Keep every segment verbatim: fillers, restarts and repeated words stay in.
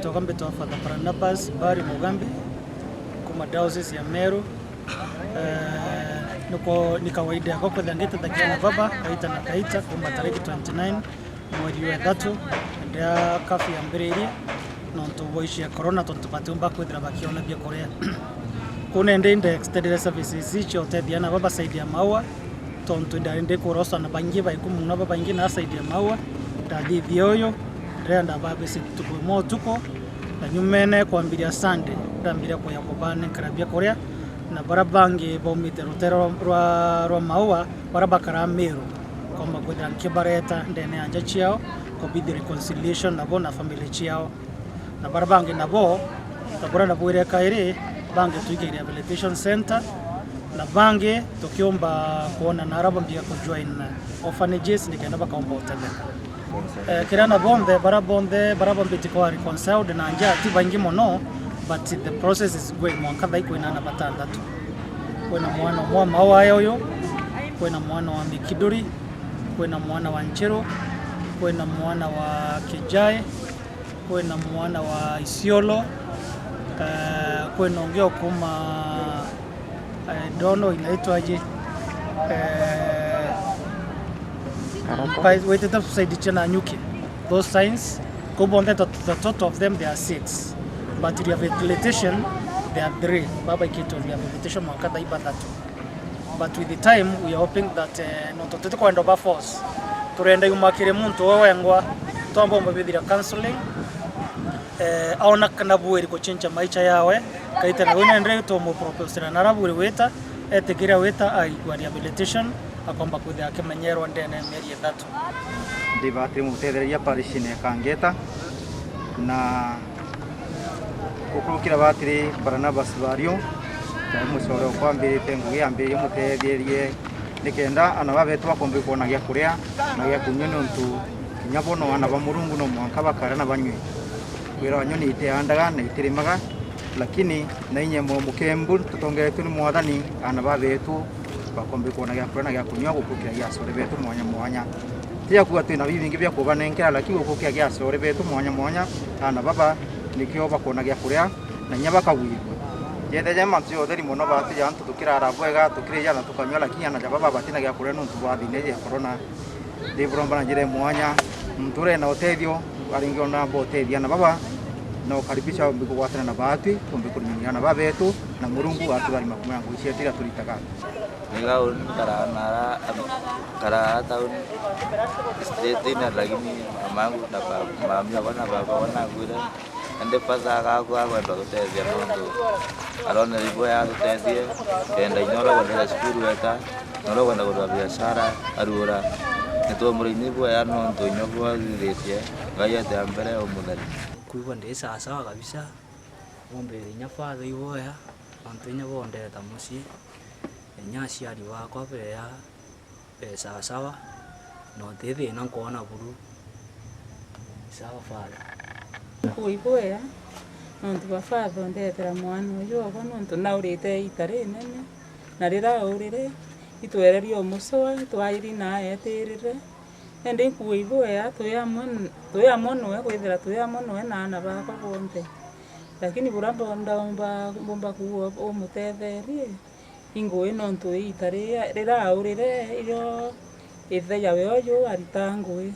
Toka mbitwa Father Barnabas Bari Mugambi, kuma Diocese ya Meru. Eh, niko, ni kawaida yakwa kwithira ngitethekia na baba, kaita na kaita, kuma tariki twenty-nine mweri wa ithatu, ndia kafu yambiririe, nontu bwa ici ya corona, tontu batiumba kwithira bakiona bia kuria. Kuna indi nde extended services icio utethia na baba side ya Maua, tontu ndari ndikuroswa na baingi baiku muno, babaingi na side ya Maua, ndathithia uyu, ndenda babici tuku mwa utuku, na nyumene kwambiria Sunday, ndambiria kuya kubanenkera bia kuria, na bara bangi baumite rutere rwa, rwa, rwa Maua, bara bakaraa Meru, komba kwithira nkibareta ndene ya nja ciao, kubithia reconciliation nabo na family ciao. Na bara bangi nabo, ta buria nabwire kairi, bangi twike rehabilitation center, na bangi tukiumba kwona na ara bambia kujoin orphanages nikenda bakaumba utetheka. Eh, kiria na bonthe, bara bonthe, bara bambiti kwa reconciled na nja, ti baingi mono, but the process is going. Mwanka thai kwina ana batandatu. Kwina mwana umwe wa Mawaya uyu, kwina mwana wa Mikiduri, kwina mwana wa Nchiru, kwina mwana wa Kijai, kwina mwana wa Isiolo, eh, kwina ungi o kuma, I don't know inaitwaje, eh, witite side cia Nanyuki. Those signs, kuu bonthe, the, the total of them, there are six. But rehabilitation, there are three. Baba ikitwe rehabilitation mwanka thai bathatu. But with the time, we are hoping that, eh, nontu tutikwenda ba force, turenda yuma kiri muntu we wengwa, twamba umba bithira counseling, eh, aona kana bwiri kuchincha maisha yawe, kaita na wina ndre tumupropose na ara bwiri wita, etikiria wita aigua rehabilitation, akomba kwithira akimenyerwa ndene mieri ithatu. Ndibatire mutethereria parish ne Kangeta, na gukurukira batiri Barnabas Bario, na mucore ukwambirite ngugi ambiririe mutetherie, nikenda ana babetu bakombe kwona gia kuria na gia kunyua, niuntu kinya bo no ana ba Murungu, no mwanka bakaria na banyue. Wira wa nyoni itiandaga na itirimaga, lakini na inya mwe mukembu tutongeretue ni Mwathani, ana babetu bakombe kwona gia kuria na gia kunyua gukurukira gia acore betu mwanya mwanya. Ti ya kuuga twina bibingi bia kubanenkera, lakini gukurukira gia acore betu mwanya mwanya, ana baba nikio bakwona gia kuria na inya bakagwirua. Jetheje mantu ja utheri mono, baatija antu tukirara bwega, tukirija na tukanyua, lakini ana ja baba batina gia kuria niuntu bwa thina iji ya corona. Ndiburomba na njira ya mwanya, muntu uria ena utethio aringi ona amba utethia ana baba, na ukaribisha umbi kugwatana na baatwi, umbi kurinyia ana babetu, na Murungu atutharima kumenya ngugi cietu iria turitaga. Niga uni nkaraa nara, nkaraa tauni, street ina, lakini mamangu na ba-, mami akwa na baba akwa nakuire. Indi father agaku akwenda gutethia nontu aronera ibo yatutethie, kenda inya uria kwenda cukuru weta, na uria kwenda kurua biashara, arura. Nitwomurei ibo ya nontu inya bwathithitie, Ngai ete mbere umutheri. Kwigua ndi sawasawa kabisa, ombere inya father iboya, nontu inya bondeta mucii, inya aciari bakwa beya, be sawasawa, na uti thina nkwona buru. Sawa, father. Nkui bwea, nontu bwa father undetera mwana uju okwa, nontu naurite iita rinene, na riria aurire, itwererie umucwa, twairi na etirire. Indi nkui bwea, twi amwe n-, twi amwe noe, kwithira twi amwe noe na aana bakwa bonthe. Lakini buria mbo-, ndaumba, mbumba kuuga umutetherie, i ngui nontu iita riria, riria aurire, irio ithe jawe uju arita ngui,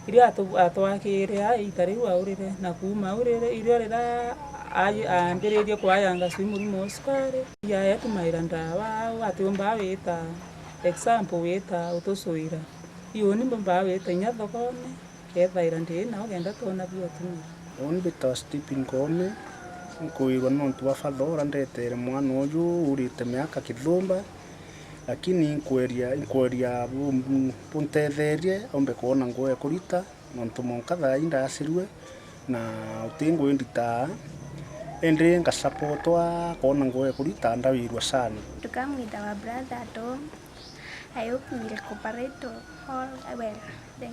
iria atu-, atwakire a iita riu aurire, na kuuma au riri, irio riria aji-, aambiririe kwayanga cui murimo wa cukari, yaetumaira ndawa au, atiumbaa wita example, wita utucuira. Iuni mbumbaa wita inya thokone, kethaira ndi nao kenda twona biotumira. Uni mbitawa Stephen Koome, nkuirwa nontu bwa father uria ndetere mwana uju urite miaka kithumba, lakini nkweria, nkweria bu-, bu-, buntetherie ombe kwona nguu ya kurita, nontu mwanka thaa ii ndacirue, na uti nguu nditaa, indi ngasapotwa kwona nguu ya kurita ndawirwa sana. Tukamwitha wa brother at home. I hope we recuperate all well. Thank